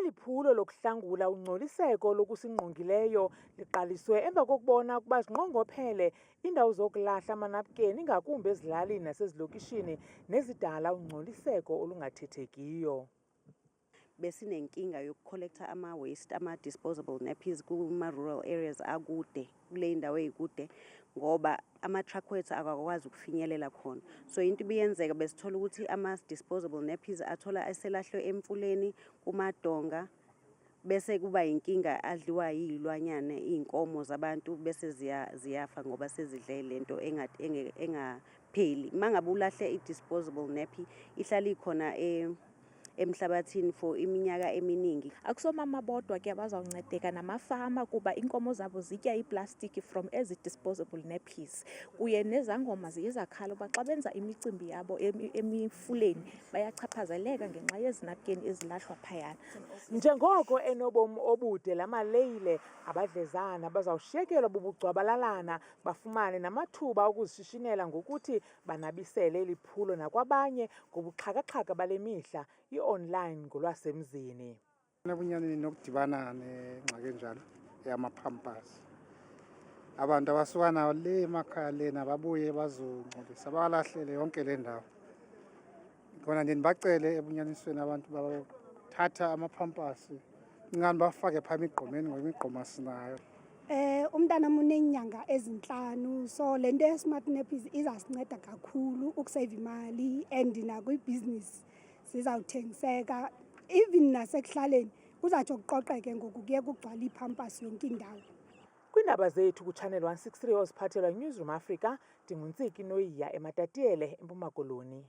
Eli phulo lokuhlangula ungcoliseko lokusingqongileyo liqaliswe emva kokubona ukuba zinqongophele iindawo zokulahla amanapukeni, ingakumbi ezilalini nasezilokishini, nezidala ungcoliseko olungathethekiyo. Besinenkinga yoku-collecta ama-waste, ama-disposable nappies kuma-rural areas akude, kule ndawo ey'kude, ngoba ama-truck wethu akakwazi ukufinyelela khona. So into ibiyenzeka, besithola ukuthi ama-disposable nappies athola eselahlwe emfuleni, kumadonga, bese kuba yinkinga, adliwa yiy'lwanyana, iy'nkomo zabantu, bese ziyafa ngoba sezidle lento engapheli. Uma ngabe ulahle i-disposable nappy, ihlala ikhona emhlabathini for iminyaka eminingi. Akusomama bodwa ke abazawuncedeka, namafama, kuba iinkomo zabo zitya iiplastiki from ezi disposable nappies. Kuye nezangoma ziye zakhala uba xa benza imicimbi yabo emifuleni bayachaphazeleka ngenxa yezinapkeni ezilahlwa phayana. Njengoko enobomi obude la maleyile, abadlezana bazawushiyekelwa bubugcwabalalana, bafumane namathuba okuzishishinela ngokuthi banabisele eli phulo nakwabanye ngobuxhakaxhaka bale mihla, i-online ngolwasemzini. Ebunyanini nokudibana nengxaki enjalo yamaphampasi, abantu abasuka nawo le emakhaya lena babuye bazongcolisa, bawalahlele yonke le ndawo. Khona nje ndibacele ebunyanisweni abantu bathatha amaphampasi ingani bafake phaa emigqomeni, ngoba imigqoma sinayo. Umntana uneenyanga ezi-5, so le nto ye-smart nappies izasinceda kakhulu ukuseva imali and nakwibhizinisi zizawuthengiseka, even nasekuhlaleni kuzatsho kuqoqeke ngoku kuye kugcwala iiphampasi yonke indawo. Kwiindaba zethu kuChannel 163 oziphathelwa Newsroom Africa, ndinguNtsiki Noyiya eMatatiele, eMpuma Koloni.